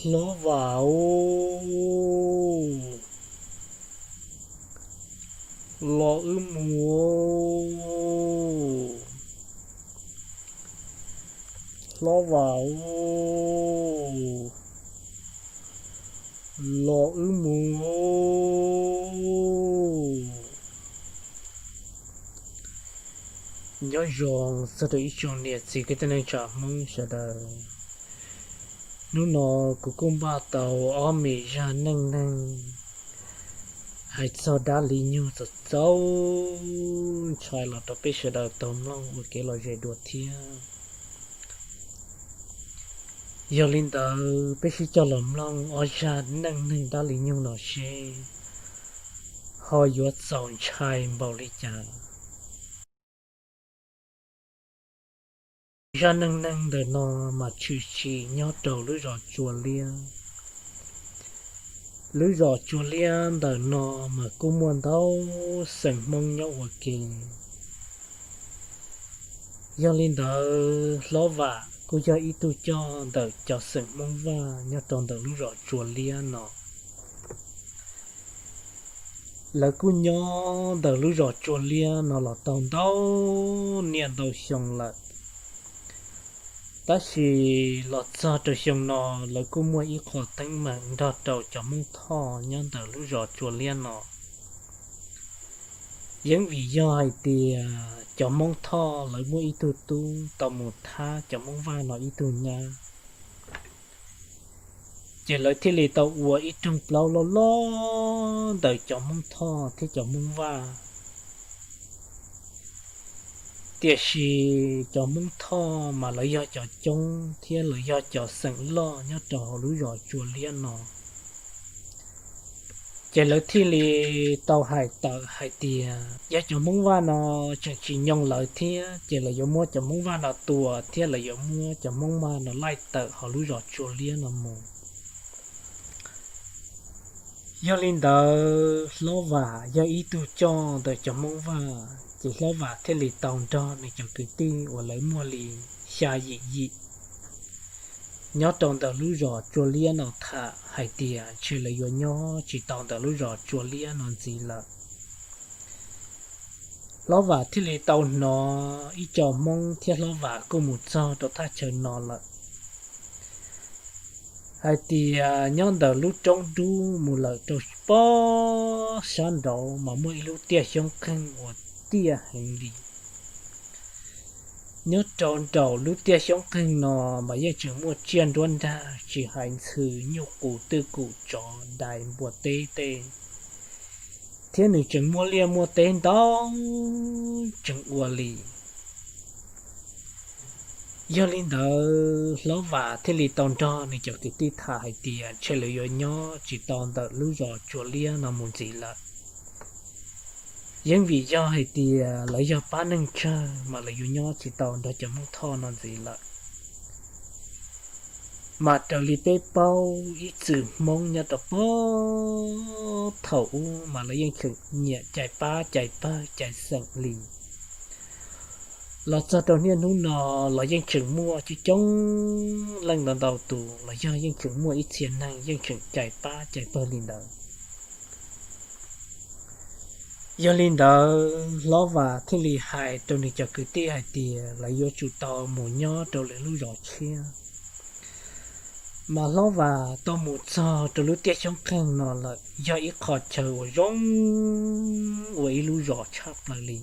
Hlob Vam os, los wb mus. Hlob Vam os, los wb mus. Nyob zoo txog rau ib tsoom niam txiv kwv tij neej tsa Hmoob sawv daws. Hnub no kuv kuj npaj tau ob me zaj neej neeg hais txog dab li nyuag txaus txaus ntshai los rau peb sawv daws tau mloog ua kev lom zem dua thiab. Yog li ntawd peb sib coj los mloog ob zaj neej neeg dab li nyuag no seb ho yuav txaus ntshai npaum li cas. Zaj neej neeg ntawm no mas tshwm sim nyob rau lub zos Tsua Liab. Lub zos Tsua Liab ntawm no mas kuj muaj ntau xeem Hmoob nyob ua ke. Yog li ntawd Hlob Vam kuj yog ib tug coj ntawm cov xeem Hmoob Vaj nyob rau ntawm lub zos Tsua Liab no. Lawv kuj nyob ntawm lub zos Tsua Liab no los tau ntau niaj ntau xyoo lawm, tab sis los txog rau xyoo no lawv kuj muaj ib qho teeb meem nrog rau cov Hmoob Thoj nyob ntawm lub zos Tsua Liab no. Yeeb vim yog hais tias cov Hmoob Thoj lawv muaj ib tug tub tau mus thab cov Hmoob Vaj no ib tug nyab, ces lawv thiaj li tau ua ib rooj plaub loj loj ntawm cov Hmoob Thoj thiab cov Hmoob Vaj. Tiam sis cov Hmoob Thoj mas lawv yog cov coob thiab lawv yog cov xeem loj nyob rau hauv lub zos Tsua Liab no. Ces lawv thiaj li tau hais tawm hais tias yog cov Hmoob Vaj no tseem tsis nyoo lawv thiab ces lawv yuav muab cov Hmoob Vaj no tua thiab lawv yuav muab cov Hmoob Vaj no laij tawm hauv lub zos Tsua Liab no mus. Yog li ntawd Hlob Vam yog ib tug coj ntawm cov Hmoob Vaj, ces Hlob Vam thiaj li tau nrog nws cov kwv tij uas lawv muaj li xya yim yim nyob rau ntawm lub zos Tsua Liab no tham hais tias ntshe lawv yuav nyob tsis tau ntawm lub zos Tsua Liab no ntxiv lawm. Hlob Vam thiaj li tau hnov ib co Hmoob thiab Hlob Vam kuj mus txog rau thaj chaw no lawm, hais tias nyob ntawm lub roob dub mus lawm rau pob sab nraud mas muaj ib lub tiaj xyoob qeeg uas tiaj heev li. Nyob rau nraum lub tiaj xyoob qeeg no mas yeej tseem muaj tsiaj nruab nrag tsis hais ntxhw nyuj qus twj kum tsov dais npua teb tej, thiab nws tseem muaj liaj muaj teb ntau tseem ua li. Yog li ntawd Hlob Vam thiaj li tau nrog nws cov kwv tij tham hais tias ntshe lawv yuav nyob tsis tau ntawm lub zos Tsua Liab no mus ntxiv lawm. Yeeb vim yog hais tias lawv yog pab neeg tsawg mas lawv yuav nyob tsis tau nrog cov Hmoob Thoj no ntxiv lawm. Mas raws li peb paub ib txwm Hmoob nyob rau puag thaum ub mas lawv yeej tseem nyiam cais pab cais pawg cais xeem li. Los txog rau niaj hnub no los yeej tseem muaj coob coob leej ntau ntau tus los yog yeej tseem muaj ib txhia neeg yeej tseem cais pab cais pawg li ntawd. Yog li ntawd Hlob Vam thiaj li hais rau nws cov kwv tij hais tias lawv yuav tsum tau mus nyob rau lwm lub zos tshiab. Mas Hlob Vam tau mus txog rau lub tiaj xyoob qeeg no lawm yog ib qho chaw uas zoo ua ib lub zos tshaj plaws li.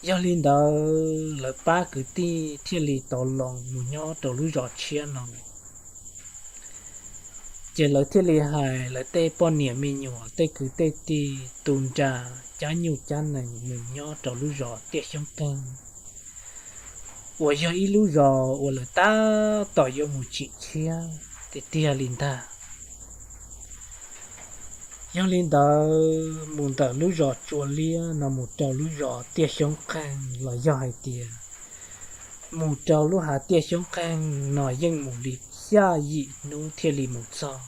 Yog li ntawd lawv pab kwv tij thiaj li tau los mus nyob rau lub zos tshiab no. Ces lawv thiaj li hais lawv tej poj niam me nyuam tej kwv tej tij tu nra cab nyuj cab nees mus nyob rau lub zos tiaj xyoob qeeg, uas yog ib lub zos uas lawv tab tom yuav mus tsim tshiab tiag tiag li ntag. Yog li ntawd mus ntawm lub zos Tsua Liab no mus rau lub zos tiaj xyoob qeeg los yog hais tias mus rau lub hav tiaj xyoob qeeg no yeej mus li xya yim hnub thiaj li mus txog.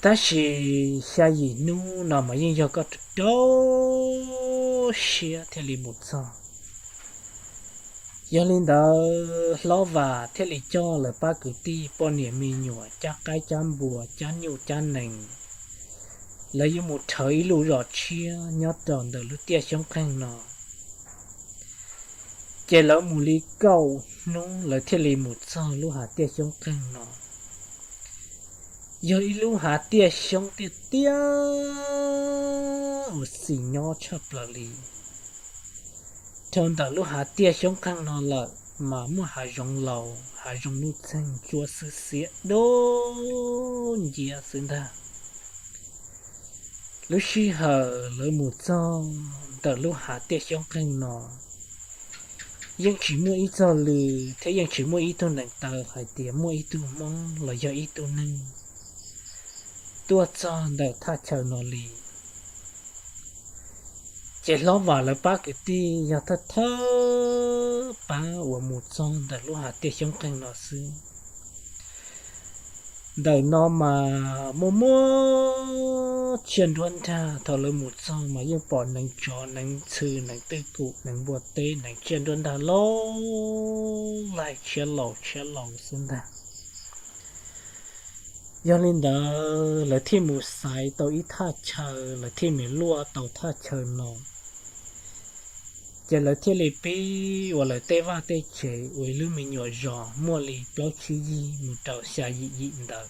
Tab sis xya yim hnub no mas yeej yog koj rau siab thiaj li mus txog. Yog li ntawd Hlob Vam thiaj li coj lawv pab kwv tij poj niam me nyuam cab qaib cab npua cab nyuj cab nees, lawv yuav mus rhawv ib lub zos tshiab nyob rau ntawm lub tiaj xyoob qeeg no. Ces lawv mus li kaum hnub lawv thiaj li mus txog lub hav tiaj xyoob qeeg no. Yog ib lub hav tiaj xyoob tiaj tiaj uas xis nyob tshaj plaws li. Rau ntawm lub hav tiaj xyoob qeeg no lawm mas muaj hav zoov laus hav zoov nuj txeeg tsuab xwb xiab dub nciab xwb ntag. Lub sij hawm lawv mus txog ntawm lub hav tiaj xyoob qeeg no, yeej tsis muaj ib txoj lw thiab yeej tsis muaj ib tug neev taw hais tias muaj ib tug Hmoob los yog ib tug neeg tuaj txog ntawm thaj chaw no li. Ces Hlob Vam lawv pab kwv tij yog thawj thawj pab uas mus txog ntawm lub hav tiaj xyoob qeeg no xwb. Ntawm no mas muaj muaj tsiaj nruab nrag, thaum lawv mus txog mas yeej pom neev tsov neev ntxhw neev twj kum neev npua teb neev tsiaj nruab nrag loj laig tshiab laus tshiab laus xwb ntag. Yog li ntawd lawv thiaj mus xaiv tau ib thaj chaw, lawv thiaj mus luaj tau thaj chaw no. Ces lawv thiaj li pib ua lawv tej vaj tej tsev ua ib lub me nyuam zos muaj li plaub tsib yig mus rau xya yim yim ntawd.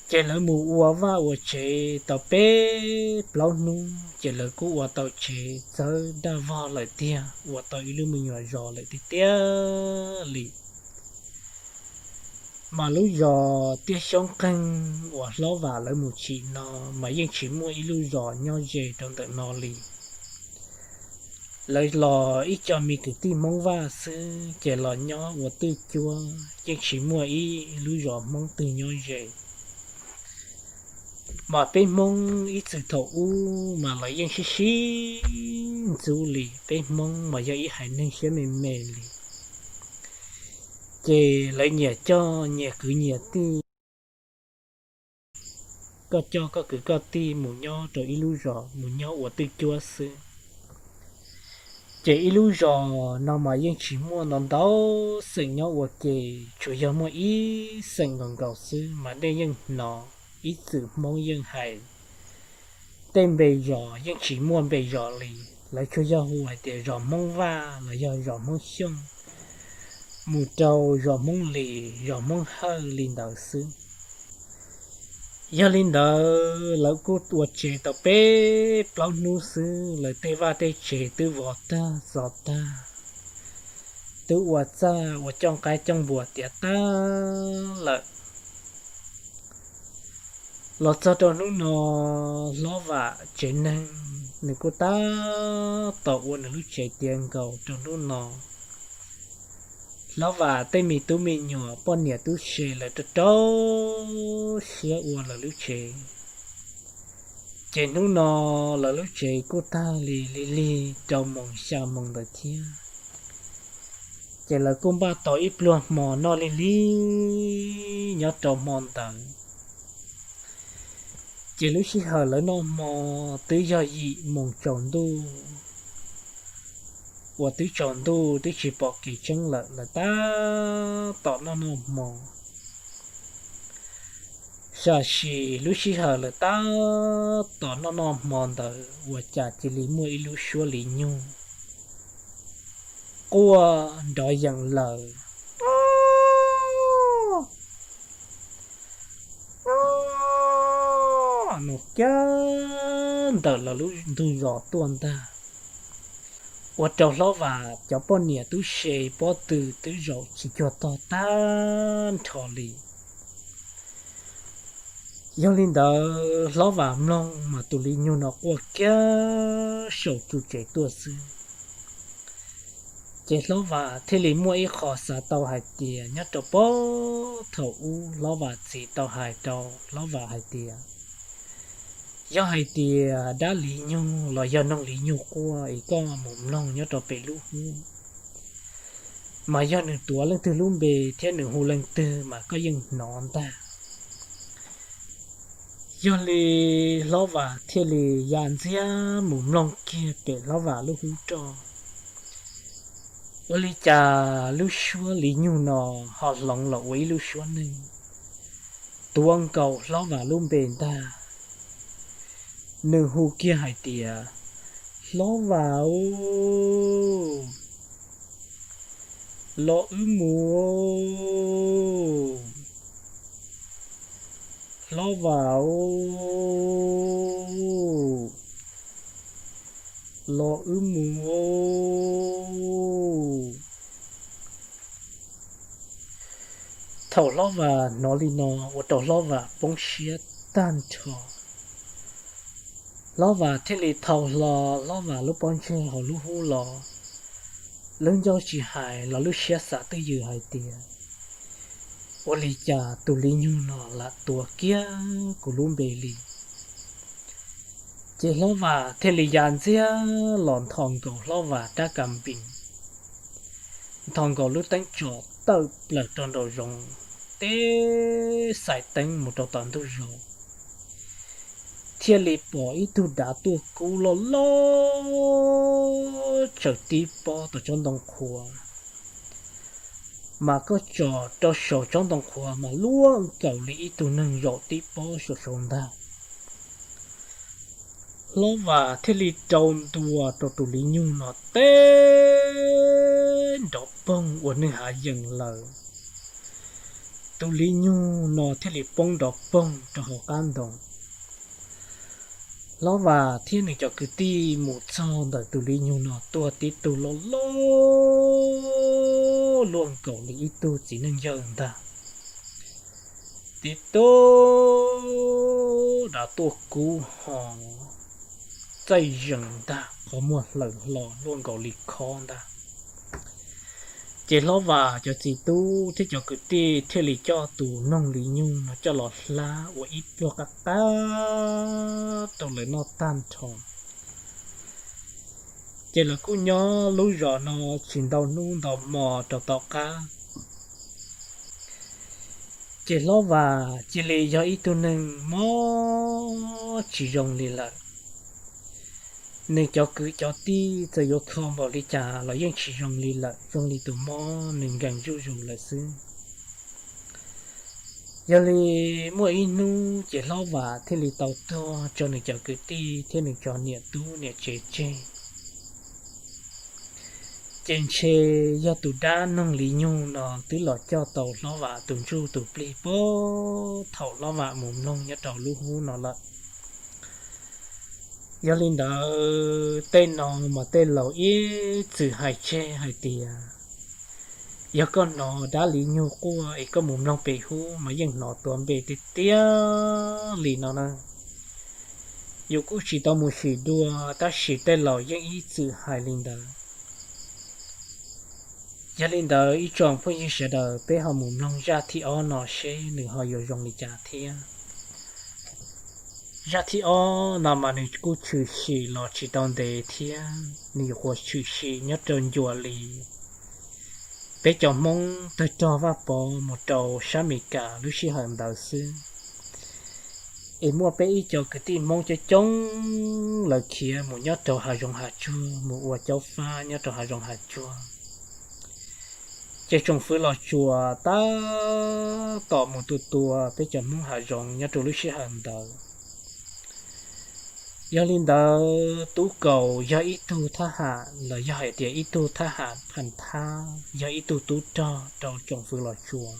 Ces lawv mus ua vaj ua tsev tau peb plaub hnub ces lawv kuj ua tau tsev txawb daj vog lawm tiag, ua tau ib lub me nyuam zos lawm tiag tiag li. Mas lub zos tiaj xyoob qeeg uas Hlob Vam lawv mus tsim no mas yeej tsis muaj ib lub zos nyob ze rau ntawm no li. Lawv los ib co me kwv tij Hmoob Vaj xwb ces los nyob ua twj cuab yeej tsis muaj ib lub zos Hmoob twg nyob ze. Mas peb Hmoob ib txwm thaum ub mas lawv yeej sib sib ntxub li, peb Hmoob mas yog ib haiv neeg siab me me li. Ces lawv nyias coj nyias kwv nyias tij, koj coj koj kwv koj tij mus nyob rau ib lub zos mus nyob ua twj cuab xwb. Ces ib lub zos no mas yeej tsis muaj ntau ntau xeem nyob ua ke, tsuas yog muaj ib xeem nkaus nkaus xwb mas nej yeej hnov ib txwm Hmoob yeej hais tej npe zos yeej tsis muaj npe zos li. Lawv tsuas yog hu hais tias zos Hmoob Vaj los yog zos Hmoob Xyooj, mus rau zos Hmoob Lis zos Hmoob Hawj li ntawd xwb. Yog li ntawd lawv kuj ua tsev tau peb plaub hnub xwb lawv tej vaj tej tsev twb vov tag xov tag, twb ua txaj ua cooj qaib cooj npua tiav tag lawm. Los txog rau hnub no Hlob Vam tsev neeg nws kuj tab tom ua nws lub tsev tiav nkaus rau hnub no. Hlob Vam tej me tub me nyuam poj niam tub se lawv rau rau siab ua lawv lub tsev. Ces hnub no lawv lub tsev kuj tag li lig lig rau moos xya moos ntawd thiab. Ces lawv kuj npaj tau ib pluag hmo noj lig lig nyob rau hmo ntawd. Ces lub sij hawm lawv noj hmo twb yog yim moos tsaus ntuj, uas twb tsaus ntuj twb tsis pom kev tseeb lawm lawv tab tom noj noj hmo. Sam sim lub sij hawm lawv tab tom noj noj hmo ntawd ua cas cia li muaj ib lub suab li nyug quaj nrov yees lawm no kiag ntawm lawv lub ntug zos tuaj ntag. Ua rau Hlob Vam cov poj niam tub se pob tw twb zaum tsis cuag tog tag nrho li. Yog li ntawd Hlob Vam mloog mas tus li nyug no quaj kiag saum tsu tsev tuaj xwb. Ces Hlob Vam thiaj li muaj ib qho xav tau hais tias nyob rau puag thaum ub Hlob Vam txiv tau hais rau Hlob Vam hais tias, yog hais tias dab li nyug los yog noog li nyug quaj es koj mus mloog nyob rau pem lub hub, mas yog nws tuav leej twg lub npe thiab nws hu leej twg mas koj yeej hnov ntag. Yog li Hlob Vam thiaj li ya ntxiag mus mloog kiag pem Hlob Vam lub hub roj. Ua li cas lub suab Lis Nyug no ho hloov los ua ib lub suab neeg, tuav nkaus Hlob Vam lub npe ntag. Nws hu kiag hais tias, Hlob Vam, los wb mus, Hlob Vam, los wb mus. Thaum Hlob Vam hnov li no ua rau Hlob Vam poob siab tag nrho. Hlob Vam thiaj li thau hlo Hlob Vam lub pob ntseg hauv lub hub los. Lub ncauj tsis hais los lub siab xav twj ywm hais tias, ua li cas tus Lis Nyug no lam tuav kiag kuv lub npe li. Ces Hlob Vam thiaj li ya ntxiag los nthos nkaus Hlob Vam rab kas npis, nthos nkaus lub teeb tsom tawm plaws rau nraum zoov, teb xais teeb mus rau tom ntug zos, thiaj li pom ib tug dav tuaj kub loj loj tsaws tib pob tom tsob ntoo qhuav. Mas koj tsom rau saum tsob ntoo qhuav mas luaj nkaus li ib tug neeg zaum tib pob saum saud ntag. Hlob Vam thiaj li rau ntua rau tus Lis Nyug no teb nrov poog ua neeg hav yees lawm. Tus Lis Nyug no thiaj li poob nrov poog rau hauv qab ntoo. Hlob Vam thiab nws cov kwv tij mus txog ntawm tus Lis Nyug no tuag tib tug loj loj luaj nkaus li ib tug txiv neej yawg ntag. Tib tug dav tuaj kub ho txaij zees ntag, qhov muag hlawm hlo luaj nkaus li khob ntag. Ces Hlob Vam cov txiv tub thiab cov kwv tij thiaj li coj tus noog Lis Nyug no coj los hlab ua ib pluag qab qab rau lawv noj tag nrho. Ces lawv kuj nyob lub zos no tsis ntau hnub ntau hmo rau tom qab. Ces Hlob Vam cia li yog ib tug neeg mob tsis zoo li lawm. Nws cov kwv cov tij txawm yuav kho npaum li cas los yeej tsis zoo li lawm, zoo li tus mob nws nkees zuj zus lawm xwb. Yog li muaj ib hnub ces Hlob Vam thiaj li tau tuag tso nws cov kwv tij thiab nws cov niam tub niam tsev tseg. Ces ntshe yog tus dab noog Lis Nyug no twb los coj tau Hlob Vam tus ntsuj tus plig puag thaum Hlob Vam mus mloog nyob rau lub hub no lawm. Yog li ntawd tej no mas tej laus ib txwm hais tseg hais tias, yog koj hnov dab Lis Nyug quaj es koj mus mloog pem hub mas yeej hnov tuav npe tiag tiag li no na. Yus kuj tsis tau mus sim dua tab sis tej laus yeej ib txwm hais li ntawd. Yog li ntawd ib tsoom phooj ywg sawv daws peb ho mus mloog zaj thib ob no seb nws ho yuav zoo li cas thiab. Zaj thib ob no mas nws kuj tshwm sim los tsis tau ntev thiab, nws yuav qhuav tshwm sim nyob rau ncua li peb cov Hmoob tawg rog Vaj Pov mus rau sab Amelikas lub sij hawm ntawd xwb. Es muaj peb ib co kwv tij Hmoob coob coob lawv khiav mus nyob rau hav zoov hav tsuag mus ua caub fab nyob rau hav zoov hav tsuag. Ces tsoom fwv Los Tsuas tab tom mus tua tua peb cov Hmoob hav zoov nyob rau lub sij hawm ntawd. Yog li ntawd Tub Kaus yog ib tug thab ham los yog hais tias ib tug thab ham pham thab, yog ib tug tub rog rau tsoom fwv Los Tsuas.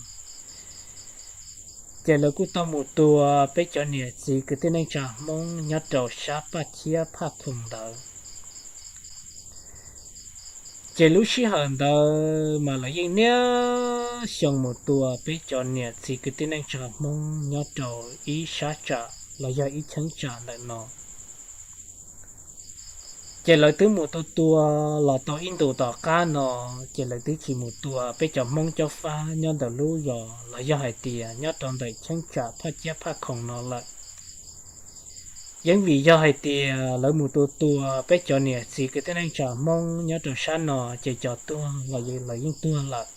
Ces lawv kuj tau mus tua peb cov niam txiv kwv tij neej tsa Hmoob nyob rau sab Paj Chiab Phaj Khoom ntawd. Ces lub sij hawm ntawd mas lawv yeej niaj xyoo mus tua peb cov niam txiv kwv tij neej tsa Hmoob nyob rau ib sab tsam los yog ib cheeb tsam ntawm no. Ces lawv twb mus tua tua los tau ib ntus tom qab no, ces lawv twb tsis mus tua peb cov Hmoob caub fab nyob ntawm lub zos los yog hais tias nyob rau ntawm cheeb tsam Phaj Chiab Phaj Khoom no lawm. Yeej vim yog hais tias lawv mus tua tua peb cov niam txiv kwv tij neej tsa Hmoob nyob rau sab no ces cov tuag los lawv yeej tuag lawm.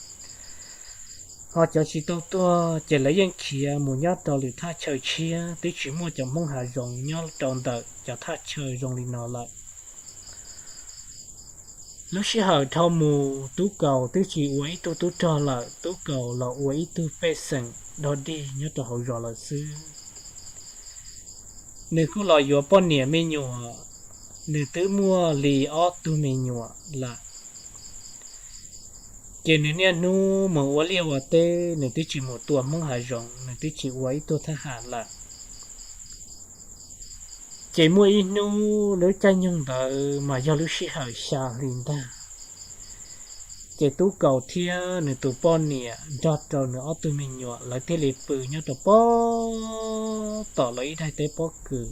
Ho cov tsis tau tuag ces lawv yeej khiav mus nyob rau lwm thaj chaw tshiab, twb tsis muaj cov Hmoob hav zoov nyob rau ntawm cov thaj chaw zoo li no lawm. Lub sij hawm dhau mus, Tub Kaus twb tsis ua ib tug tub rog lawm, Tub Kaus los ua ib tug pej xeem dog dig nyob rau hauv zos lawm xwb. Nws kuj los yuav poj niam me nyuam, nws twb muaj li ob tug me nyuam lawm. Ces nws niaj hnub mus ua liaj ua teb, nws twb tsis mus tua Hmoob hav zoov, nws twb tsis ua ib tug thab ham lawm. Ces muaj ib hnub lub caij nyoog ntawd mas yog lub sij hawm xya hli ntag. Ces Tub Kaus thiab nws tus poj niam nrog rau nws ob tug me nyuam lawv thiaj li pw nyob rau pob tom lawv ib daim teb pob kws.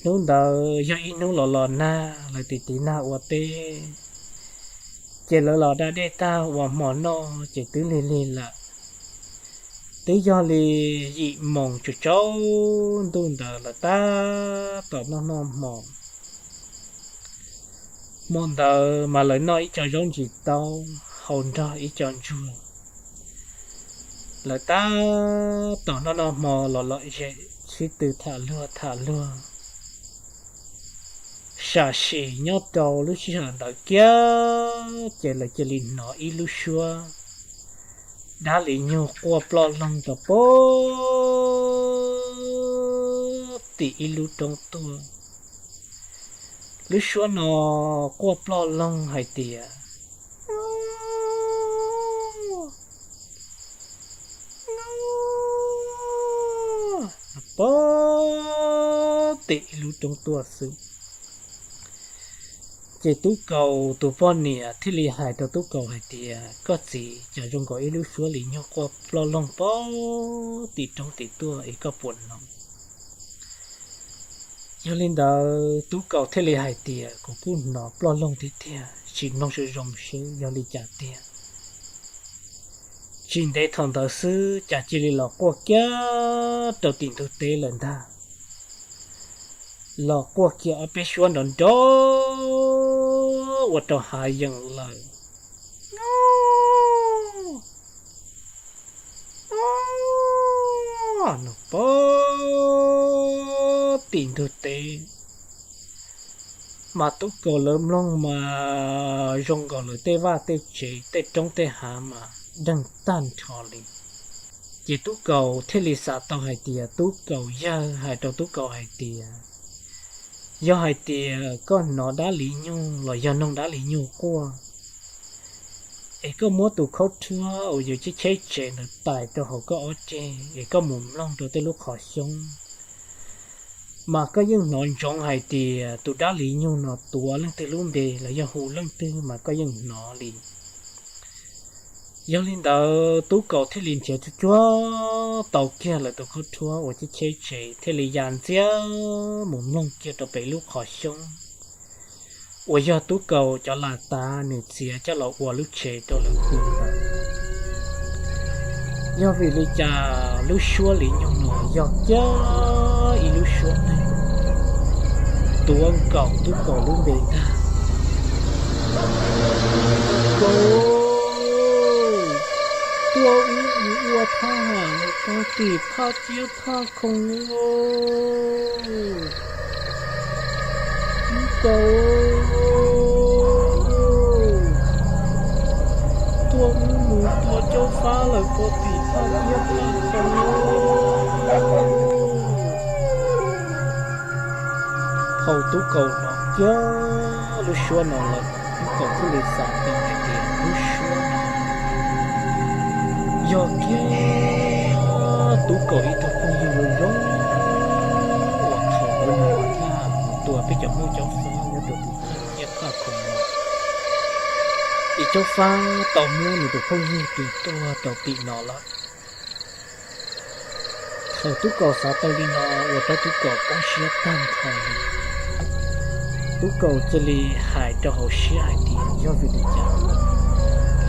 Hnub ntawd yog ib hnub los los nag, lawv tiv tiv nag ua teb, ces lawv los da dej tag ua hmo noj ces twb lig lig lawm. Twb yog li yim moos tsaus ntuj ntawd lawv tab tom noj noj hmo. Hmo ntawd mas lawv noj ib co zaub ntsis taub, haus nrog ib co ntsuag. Lawv tab tom noj noj hmo los lom zem sib tw tham luag tham luag. Sam sim nyob rau lub sij hawm ntawd kiag ces lawv cia li hnov ib lub suab dab li nyuag quaj ploj loog rau pob tim ib lub roob tuaj. Lub suab no quaj ploj loog hais tias, pob tim ib lub roob tuaj xwb. Ces Tub Kaus tus poj niam thiaj li hais rau Tub Kaus hais tias, koj txiv, cas zoo nkaus ib lub suab li nyuag quaj ploj loog pob tim roob tim tuaj es koj puas hnov? Yog li ntawd Tub Kaus thiaj li hais tias, kuv kuj hnov ploj loog thiab tiag, sim mloog zoo zoo seb yog li cas tiag. Tsis ntev thaum ntawd xwb cas cia li los quaj kiag rau tim ntug teb lawm ntag. Los quaj kiag ob peb suab nrov nrov ua rau hav yees lawm. No pob tim ntug teb, mas Tub Kaus lawv mloog mas zoo nkaus lawv tej vaj tej tsev tej roob tej hav mas deeg tag nrho li. Ces Tub Kaus thiaj li xav tau hais tias, Tub Kaus yawg, hais rau Tub Kaus hais tias, yog hais tias koj hnov dab li nyuag los yog noog dab li nyuag quaj, es koj muab tus khaub rhuab uas yus cheb cheb tsev ntawd tais rau hauv koj ob ceg es koj mus mloog rau tej lub qhov xyoob, mas koj yeej hnov ntsoov hais tias tus dab li nyuag no tuav leej twg lub npe los yog hu leej twg mas koj yeej hnov li. Yog li ntawd Tub Kaus thiaj li nrhiav tsuag tsuag tau kiag lawv tus khaub rhuab uas cheb cheb tsev thiaj li ya ntxiag mus mloog kiag rau pem lub qhov xyoob uas yog Tub Kaus cov lam tav nws txiav coj los ua lub tsev rau lawv pw ntawd. Yog vim li cas lub suab li nyuag no yog kiag ib lub suab neeg tuav nkaus Tub Kaus lub npe ntag. Kaus, tuaj wb mus ua thab ham pog tim phaj ciab phaj khoom. Kaus, tuaj wb mus tua caub fab lawm pog tim phaj ciab phaj khoom. Thaum Tub Kaus hnov kiag lub suab no lawm, Tub Kaus thiaj li xav tau hais tias lub suab no yog kiag Tub Kaus ib tug phooj ywg zoo zoo uas thaum ub nws mus thab ham mus tua peb cov Hmoob caub fab nyob rau tim phaj ciab phaj khoom no, es caub fab tau muab nws tus phooj ywg tus tuag rau tim no lawm. Thaum Tub Kaus xav tau li no ua rau Tub Kaus poob siab tag nrho li. Tub Kaus cia li hais rau hauv siab hais tias yog vim li cas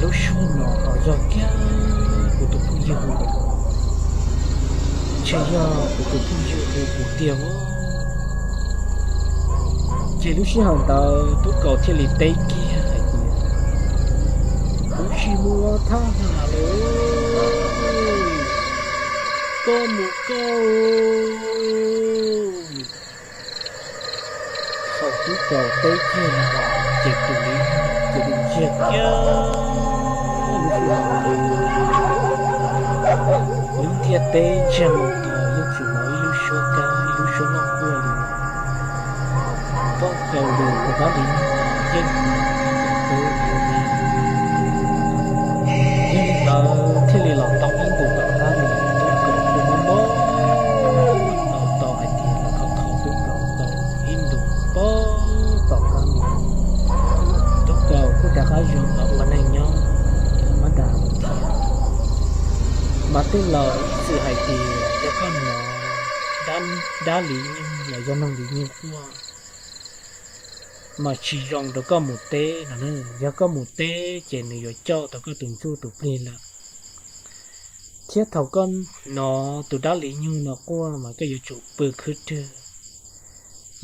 lub suab no ho yog kiag kuv tus phooj ywg hu, ntshe yog kuv tus phooj ywg hu kuv tiag os. Ces lub sij hawm ntawd Tub Kaus thiaj li teb kiag hais tias, kuv tsis mus ua thab ham lawm, koj mus koj. Thaum Tub Kaus teb kiag li no ces Lub ntiaj teb ntsiag mus tos yeej tsis hnov ib lub suab kab ib lub suab nooj quaj li. Poob rau lus kuv dab li yeej ua li ntawd thiaj li los tau ib ntus tom qab li. Tub Kaus kuj mob mob, tau hais tias los kho kho Tub Kaus tau ib ntus poob tom qab li. Tub Kaus kuj rov qab zoo los ua neeg nyob mab da thiab. Mas tej laus ib txwm hais tias yog koj hnov dab li nyuj los yog noog li nyuj quaj mas tsis zoo rau koj mus teb no. Yog koj mus teb ces nws yuav coj tau koj tus ntsuj tus plig lawm. Thiab thaum koj hnov tus dab li nyuj no quaj mas koj yuav tsum pw khwb rwg.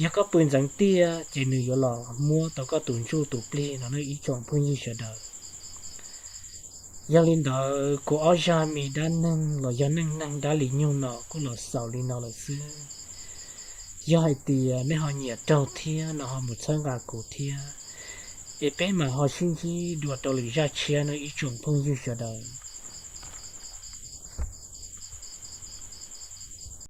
Yog koj pw ntxeev tiaj ces nws yuav los muab tau koj tus ntsuj tus plig no nawb ib tsoom phooj ywg sawv daws. Yog li ntawd kuv ob zaj me dab neeg los yog neej neeg dab li nyuj no kuj los xaus li no lawm xwb. Yog hais tias nej ho nyiam raug thiab no ho mus txhawb nqa kuv thiab, es peb mam ho sib ntsib dua rau lwm zaj tshiab no ib tsoom phooj ywg sawv daws.